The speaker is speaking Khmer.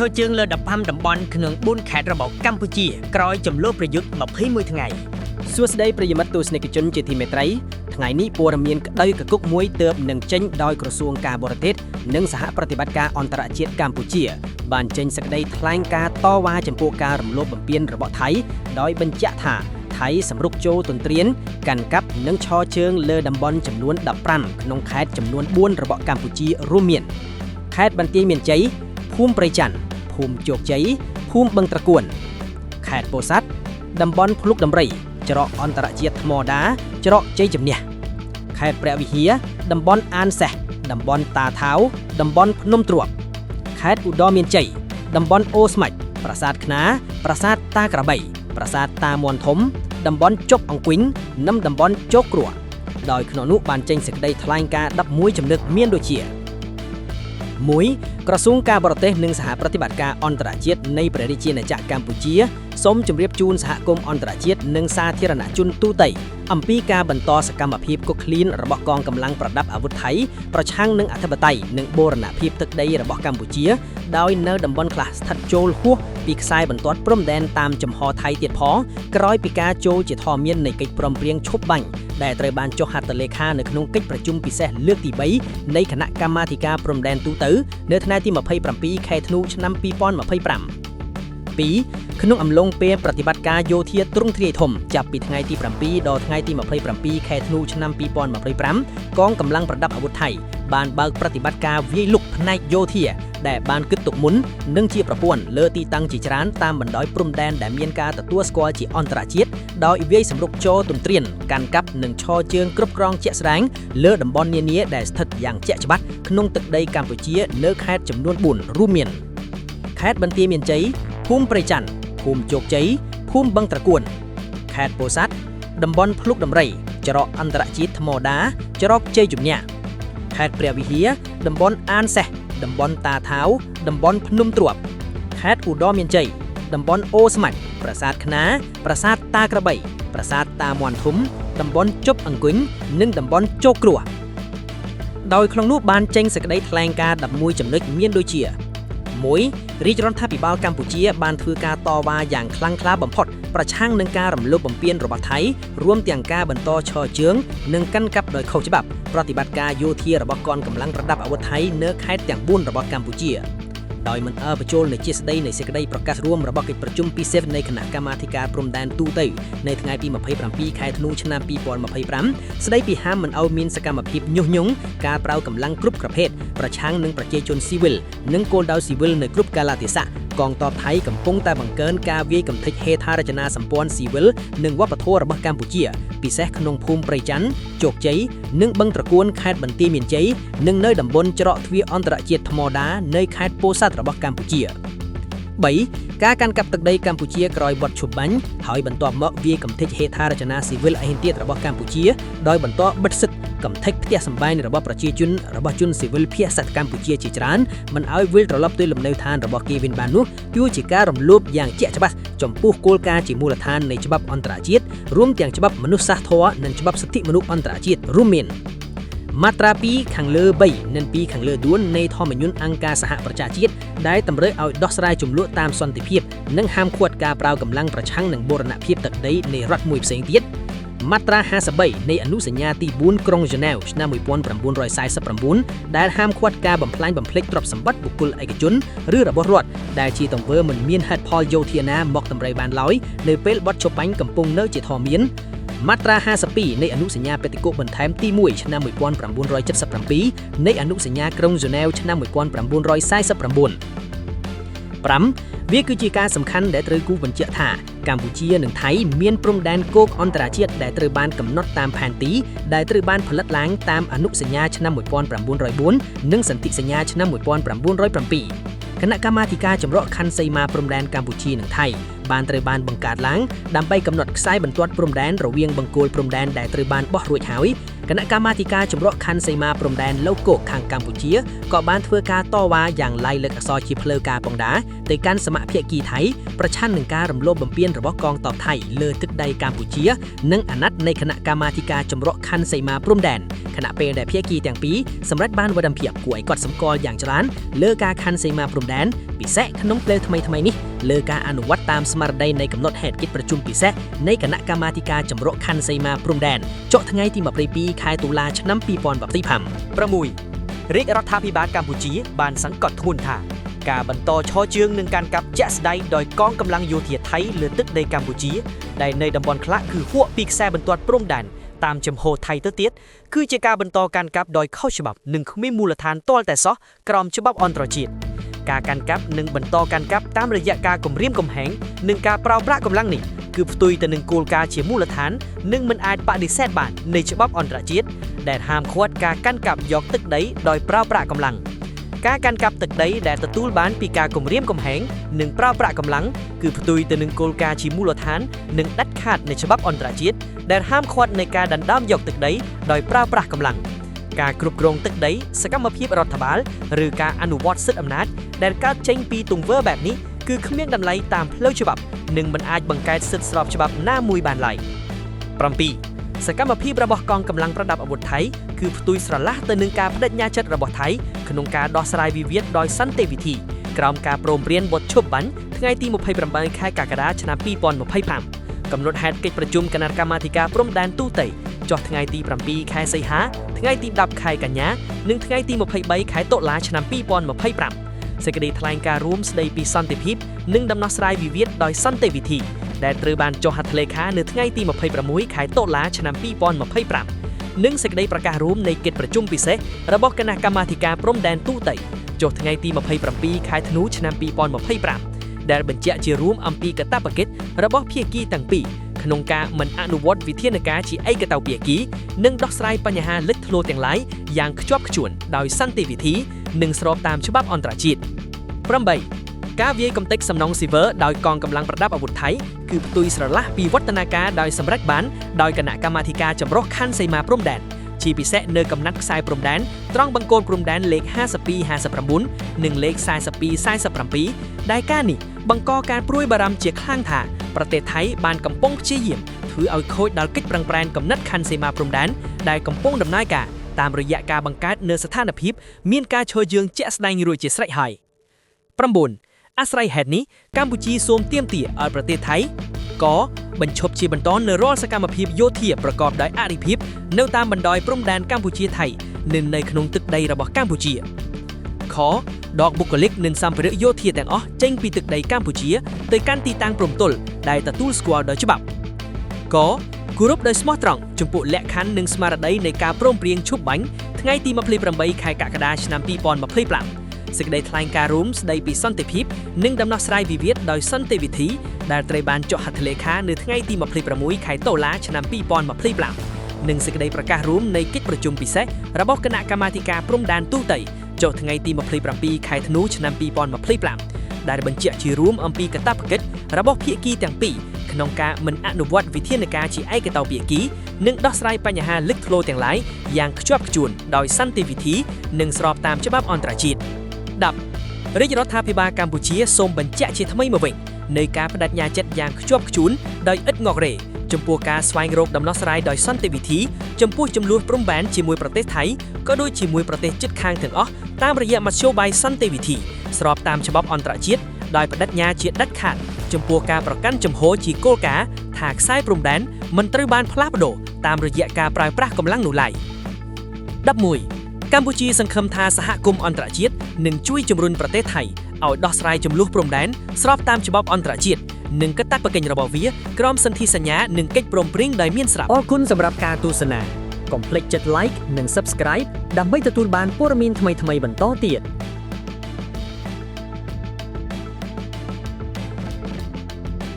ឈរជើងលើ15តំបន់ក្នុង4ខេត្តរបស់កម្ពុជាក្រោយចំនួនប្រយុទ្ធ21ថ្ងៃ សួស្តីប្រិយមិត្តទស្សនិកជនជាទីមេត្រីថ្ងៃនេះព័ត៌មានក្តីកគុកមួយទើបនឹងចេញដោយក្រសួងការបរទេសនិងសហប្រតិបត្តិការអន្តរជាតិកម្ពុជា បានចេញសេចក្តីថ្លែងការណ៍តវ៉ាចំពោះការរំលោភបំពានរបស់ថៃដោយបញ្ជាក់ថាថៃសម្រុកចូលទន្ទ្រានកាន់កាប់និងឈរជើងលើតំបន់ចំនួន15ក្នុងខេត្តចំនួន4របស់កម្ពុជារួមមានខេត្តបន្ទាយមានជ័យភូមិព្រៃច័ន្ទភូមិជោគជ័យភូមិបឹងត្រកួន ខេត្តពោធិ៍សាត់តំបន់ភ្លុកដំរី ច្រកអន្តរជាតិថ្មដា ច្រកជ័យជំនះខេត្តព្រះវិហារតំបន់អានសេះតំបន់តាថាវតំបន់ភ្នំទ្រាប់ខេត្តឧត្តរមានជ័យតំបន់អូស្មាច់ប្រាសាទខ្នាប្រាសាទតាក្របី ប្រាសាទតាមាន់ធំ តំបន់ជប់អង្គុញនិងតំបន់ជោគគ្រោះដោយក្នុងនោះបានចេញសេចក្តីថ្លែងការណ៍11ចំណុចមានដូចជា 1ក្រសួងការបរទេសនិងសហប្រតិបត្តិការអន្តរជាតិនៃព្រះរាជាណាចក្រកម្ពុជាសូមជម្រាបជូនសហគមន៍អន្តរជាតិនិងសាធារណជនទូទៅអំពីការបន្តសកម្មភាពគុកឃ្លានរបស់កងកម្លាំងប្រដាប់អាវុធថៃប្រឆាំងនឹងអធិបតេយ្យនិងបូរណភាពទឹកដីរបស់កម្ពុជាដោយនៅតំបន់ខ្លះស្ថិតចូលហួសពីខ្សែបន្ទាត់ព្រំដែនតាមចំហថៃទៀតផងក្រោយពីការចូលជាធរមាននៃកិច្ចព្រមព្រៀងឈប់បាញ់ដែលត្រូវបានចុះហត្ថលេខានៅក្នុងកិច្ចប្រជុំពិសេសលើកទី3នៃគណៈកម្មាធិការព្រំដែនទូទៅនៅថ្ងៃទី27ខែធ្នូឆ្នាំ2025 2ក្នុងអំឡុងពេលប្រតិបត្តិការយោធាទ្រង់ទ្រាយធំចាប់ពីថ្ងៃទី7ដល់ថ្ងៃទី27ខែធ្នូឆ្នាំ2025កងកម្លាំងប្រដាប់អាវុធថៃបានបើកប្រតិបត្តិការវាយលុកផ្នែកយោធាដែលបានគិតទុកមុននិងជាប្រព័ន្ធលើទីតាំងជាច្រើនតាមបណ្ដោយព្រំដែនដែលមានការទទួលស្គាល់ជាអន្តរជាតិដោយវាយសម្រុកចូលទន្ទ្រានកាន់កាប់និងឈរជើងគ្រប់គ្រងជាក់ស្ដែងលើតំបន់នានាដែលស្ថិតយ៉ាងជាក់ច្បាស់ក្នុងទឹកដីកម្ពុជានៅខេត្តចំនួន4រួមមាន ខេត្តបន្ទាយមានជ័យភូមិព្រៃច័ន្ទភូមិជោគជ័យភូមិបឹងត្រកួនខេត្តពោធិ៍សាត់តំបន់ភ្លុកដំរីច្រកអន្តរជាតិថ្មដាច្រកជ័យជំនះខេត្តព្រះវិហារតំបន់អានសេះតំបន់តាថាវតំបន់ភ្នំទ្រាប់ខេត្តឧត្តរមានជ័យតំបន់អូស្មាច់ប្រាសាទខ្នាប្រាសាទតាក្របីប្រាសាទតាមាន់ធំតំបន់ជប់អង្គុញនិងតំបន់ជោគគ្រោះដោយក្នុងនោះបានចេញសេចក្តីថ្លែងការណ៍11ចំណុចមានដូចជា 1រាជរដ្ឋាភិបាលកម្ពុជាបានធ្វើការតវ៉ាយ៉ាងខ្លាំងក្លាបំផុតប្រឆាំងនឹងការរំលោភបំពានរបស់ថៃរួមទាំងការបន្តឈរជើងនិងកាន់កាប់ដោយខុសច្បាប់ប្រតិបត្តិការយោធារបស់កងកម្លាំងប្រដាប់អាវុធថៃនៅខេត្តទាំង4របស់កម្ពុជាដោយមិនអើបញ្ចូលនៃជាស្ដីនៃសេចក្តីប្រកាសរួមរបស់កិច្ចប្រជុំពិសេសនៃគណៈកម្មាធិការព្រំដែនទូទៅនៅថ្ងៃទី27ខែធ្នូឆ្នាំ2025ស្ដីពីហាមមិនឲ្យមានសកម្មភាពញុះញង់ការប្រើកម្លាំងគ្រប់ប្រភេទប្រឆាំងនឹងប្រជាជនស៊ីវិលនិងគោលដៅស៊ីវិលនៅគ្រប់កាលៈទេសៈកងទ័ពថៃកំពុងតែបង្កើនការវាយកម្ទេចហេដ្ឋារចនាសម្ព័ន្ធស៊ីវិលនិងវប្បធម៌របស់កម្ពុជាពិសេសក្នុងភូមិព្រៃច័ន្ទជោគជ័យនិងបឹងត្រកួនខេត្តបន្ទាយមានជ័យនិងនៅតំបន់ច្រកទ្វារអន្តរជាតិថ្មដានៅខេត្តពោធិ៍សាត់របស់កម្ពុជា3ការកាន់កាប់ទឹកដីកម្ពុជាក្រោយបទឈប់បាញ់ហើយបន្ទាប់មកវាយកម្ទេចហេដ្ឋារចនាស៊ីវិលអហិនទៀតរបស់កម្ពុជាដោយបន្តបិទសិទ្ធិកម្ទេចផ្ទះសម្បែងរបស់ប្រជាជនរបស់ជនស៊ីវិលភៀសសត្វកម្ពុជាជាច្រើនមិនឲ្យវិលត្រឡប់ទៅលំនៅឋានរបស់គេវិញបាននោះគឺជាការរំលោភយ៉ាងជាក់ច្បាស់ចំពោះគោលការណ៍ជាមូលដ្ឋាននៃច្បាប់អន្តរជាតិរួមទាំងច្បាប់មនុស្សធម៌និងច្បាប់សិទ្ធិមនុស្សអន្តរជាតិរួមមាន មាត្រា2ខាងលើ3និង2ខាងលើ4នៃធម្មនុញ្ញអង្គការសហប្រជាជាតិដែលតម្រូវឲ្យដោះស្រាយចំនួនតាមសន្តិភាពនិងហាមឃាត់ការប្រើកម្លាំងប្រឆាំងនឹងបូរណភាពទឹកដីនៃរដ្ឋមួយផ្សេងទៀតមាត្រា53នៃអនុសញ្ញាទី4ក្រុងហ្សឺណែវឆ្នាំ1949ដែលហាមឃាត់ការបំផ្លាញបំផ្លិចទ្រព្យសម្បត្តិបុគ្គលឯកជនឬរបស់រដ្ឋដែលជាទង្វើមិនមានហេតុផលយោធាណាមកតម្រូវបានឡើយនៅពេលបទឈប់បាញ់កំពុងនៅជាធរមាន មាត្រា52នៃអនុសញ្ញាបេតិកបន្ថែមទី1ឆ្នាំ1977នៃអនុសញ្ញាក្រុងហ្សឺណែវឆ្នាំ1949 5វាគឺជាការសំខាន់ដែលត្រូវគូបញ្ជាក់ថាកម្ពុជានិងថៃមានព្រំដែនគោកអន្តរជាតិដែលត្រូវបានកំណត់តាមផែនទីដែលត្រូវបានផលិតឡើងតាមអនុសញ្ញាឆ្នាំ1904និងសន្ធិសញ្ញាឆ្នាំ1907គណៈកម្មាធិការចម្រុះខណ្ឌសីមាព្រំដែនកម្ពុជានិងថៃបានត្រូវបានបង្កើតឡើងដើម្បីកំណត់ខ្សែបន្ទាត់ព្រំដែនរវាងបង្គោលព្រំដែនដែលត្រូវបានបោះរួចហើយគណៈកម្មាធិការចម្រុះខណ្ឌសីមាព្រំដែនលោកគោកខាងកម្ពុជាក៏បានធ្វើការតវ៉ាយ៉ាងឡាយលើកអក្សរជាផ្លូវការផងដែរទៅកាន់សមាភាគីថៃប្រឆាំងនឹងការរំលោភបំពានរបស់កងទ័ពថៃលើទឹក ដីកម្ពុជា និងអាណត្តិនៃគណៈកម្មាធិការចម្រុះខណ្ឌសីមាព្រំដែនខណៈពេលដែលភាគីទាំងពីរសម្រេចបានវឌ្ឍនភាពគួរឲ្យកត់សម្គាល់យ៉ាងច្រើនលើការខណ្ឌសីមាព្រំដែនពិសេសក្នុងពេលថ្មីៗនេះលើការអនុវត្តតាមស្មារតីនៃកំណត់ហេតុកិច្ចប្រជុំពិសេសនៃគណៈកម្មាធិការចម្រុះខណ្ឌសីមាព្រំដែនចុះថ្ងៃទី22ខែតុលាឆ្នាំ2025 6រាជរដ្ឋាភិបាលកម្ពុជាបានសង្កត់ធ្ងន់ថាការបន្តឈរជើងនឹងការកាប់ជាក់ស្ដែងដោយកងកម្លាំងយោធាថៃលើទឹកដីកម្ពុជាដែលនៅតំបន់ខ្លះគឺហួសពីខ្សែបន្ទាត់ព្រំដែនតាមចំហថៃទៅទៀតគឺជាការបន្តការកាប់ដោយខុសច្បាប់និងគ្មានមូលដ្ឋានទាល់តែសោះក្រោមច្បាប់អន្តរជាតិការកាន់កាប់និងបន្តកាន់កាប់តាមរយៈការគំរាមកំហែងនិងការប្រើប្រាស់កម្លាំងនេះគឺផ្ទុយទៅនឹងគោលការណ៍ជាមូលដ្ឋាននិងមិនអាចបដិសេធបាននៃច្បាប់អន្តរជាតិដែលហាមឃាត់ការកាន់កាប់យកទឹកដីដោយប្រើប្រាស់កម្លាំងការកាន់កាប់ទឹកដីដែលទទួលបានពីការគំរាមកំហែងនិងប្រើប្រាស់កម្លាំងគឺផ្ទុយទៅនឹងគោលការណ៍ជាមូលដ្ឋាននិងដាច់ខាតនៃច្បាប់អន្តរជាតិដែលហាមឃាត់នៃការដណ្ដើមយកទឹកដីដោយប្រើប្រាស់កម្លាំងការគ្រប់គ្រងទឹកដីសកម្មភាពរដ្ឋបាលឬការអនុវត្តសិទ្ធិអំណាចដែលកើតចេញពីទង្វើបែបនេះគឺគ្មានតម្លៃតាមផ្លូវច្បាប់និងមិនអាចបង្កើតសិទ្ធិស្របច្បាប់ណាមួយបានឡើយ7សកម្មភាពរបស់កងកម្លាំងប្រដាប់អាវុធថៃគឺផ្ទុយស្រឡះទៅនឹងការបដិញ្ញាចិត្តរបស់ថៃក្នុងការដោះស្រាយវិវាទដោយសន្តិវិធីក្រោមការព្រមព្រៀងបទឈប់បាញ់ថ្ងៃទី28ខែកក្កដាឆ្នាំ2025កំណត់ហេតុកិច្ចប្រជុំគណៈកម្មាធិការព្រំដែនទូទៅចុះថ្ងៃទី7ខែសីហាថ្ងៃទី10ខែកញ្ញានិងថ្ងៃទី23ខែតុលាឆ្នាំ2025សេចក្តីថ្លែងការណ៍រួមស្តីពីសន្តិភាពនិងដំណោះស្រាយវិវាទដោយសន្តិវិធីដែលត្រូវបានចុះហត្ថលេខានៅថ្ងៃទី26ខែតុលាឆ្នាំ2025និងសេចក្តីប្រកាសរួមនៃកិច្ចប្រជុំពិសេសរបស់គណៈកម្មាធិការព្រំដែនទូទៅចុះថ្ងៃទី27ខែធ្នូឆ្នាំ2025ដែលបញ្ជាក់ជារួមអំពីកាតព្វកិច្ចរបស់ភាគីទាំងពីរក្នុងការមិនអនុវត្តវិធានការជាឯកតោភាគីនិងដោះស្រាយបញ្ហាលេចធ្លោទាំងឡាយយ៉ាងខ្ជាប់ខ្ជួនដោយសន្តិវិធីនិងស្របតាមច្បាប់អន្តរជាតិ8ការវាយកំទេចសំណង់ស៊ីវើដោយកងកម្លាំងប្រដាប់អាវុធថៃគឺផ្ទុយស្រឡះពីវឌ្ឍនាការដោយសម្រេចបានដោយគណៈកម្មាធិការចម្រុះខណ្ឌសីមាព្រំដែនជាពិសេសនៅកំណាត់ខ្សែព្រំដែនត្រង់បង្គោលព្រំដែនលេខ5259និងលេខ4247ដែលការនេះបង្កការព្រួយបារម្ភជាខ្លាំងថាប្រទេសថៃបានកំពុងព្យាយាមធ្វើឲ្យខូចដល់កិច្ចប្រឹងប្រែងកំណត់ខណ្ឌសីមាព្រំដែនដែលកំពុងដំណើរការតាមរយៈការបង្កើតនូវស្ថានភាពមានការឈរជើងជាក់ស្ដែងរួចជាស្រេចហើយ9អាស្រ័យហេតុនេះកម្ពុជាសូមទាមទារឲ្យប្រទេសថៃកបញ្ឈប់ជាបន្តនៅរាល់សកម្មភាពយោធាប្រកបដោយអរិភាពនៅតាមបណ្ដោយព្រំដែនកម្ពុជាថៃនិងនៅក្នុងទឹកដីរបស់កម្ពុជាខដកបុគ្គលិកនិងសម្ភារៈយោធាទាំងអស់ចេញពីទឹកដីកម្ពុជាទៅកាន់ទីតាំងព្រំទល់ដែលទទួលស្គាល់ដោយច្បាប់កគោរពដោយស្មោះត្រង់ចំពោះលក្ខខណ្ឌនិងស្មារតីនៃការព្រមព្រៀងឈប់បាញ់ថ្ងៃទី28ខែកក្កដាឆ្នាំ2025សេចក្តីថ្លែងការណ៍រួមស្តីពីសន្តិភាពនិងដំណោះស្រាយវិវាទដោយសន្តិវិធីដែលត្រូវបានចុះហត្ថលេខានៅថ្ងៃទី26ខែតុលាឆ្នាំ2025និងសេចក្តីប្រកាសរួមនៃកិច្ចប្រជុំពិសេសរបស់គណៈកម្មាធិការព្រំដែនទូទៅចុះថ្ងៃទី27ខែធ្នូឆ្នាំ2025ដែលបញ្ជាក់ជារួមអំពីកាតព្វកិច្ចរបស់ភាគីទាំងពីរក្នុងការមិនអនុវត្តវិធានការជាឯកតោភាគីនិងដោះស្រាយបញ្ហាលេចធ្លោទាំងឡាយយ៉ាងខ្ជាប់ខ្ជួនដោយសន្តិវិធីនិងស្របតាមច្បាប់អន្តរជាតិ10រាជរដ្ឋាភិបាលកម្ពុជាសូមបញ្ជាក់ជាថ្មីមកវិញនៃការបដិញ្ញាចិត្តយ៉ាងខ្ជាប់ខ្ជួនដោយឥតងក់រេចំពោះការស្វែងរកដំណោះស្រាយដោយសន្តិវិធីចំពោះចំនួនព្រំដែនជាមួយប្រទេសថៃក៏ដូចជាមួយប្រទេសជិតខាងទាំងអស់តាមរយៈមធ្យោបាយសន្តិវិធីស្របតាមច្បាប់អន្តរជាតិដោយបដិញ្ញាជាដាច់ខាតចំពោះការប្រកាន់ជំហរជាគោលការណ៍ថាខ្សែព្រំដែនមិនត្រូវបានផ្លាស់ប្ដូរតាមរយៈការប្រើប្រាស់កម្លាំងនោះឡើយ11កម្ពុជាសង្ឃឹមថាសហគមន៍អន្តរជាតិនឹងជួយជំរុញប្រទេសថៃឲ្យដោះស្រាយចំនួនព្រំដែនស្របតាមច្បាប់អន្តរជាតិនិងកាតព្វកិច្ចរបស់វាក្រោមសន្ធិសញ្ញានិងកិច្ចព្រមព្រៀងដែលមានស្រាប់ អរគុណសម្រាប់ការទស្សនាកុំភ្លេចចុច Like និង Subscribe ដើម្បីទទួលបានព័ត៌មានថ្មីៗបន្តទៀត។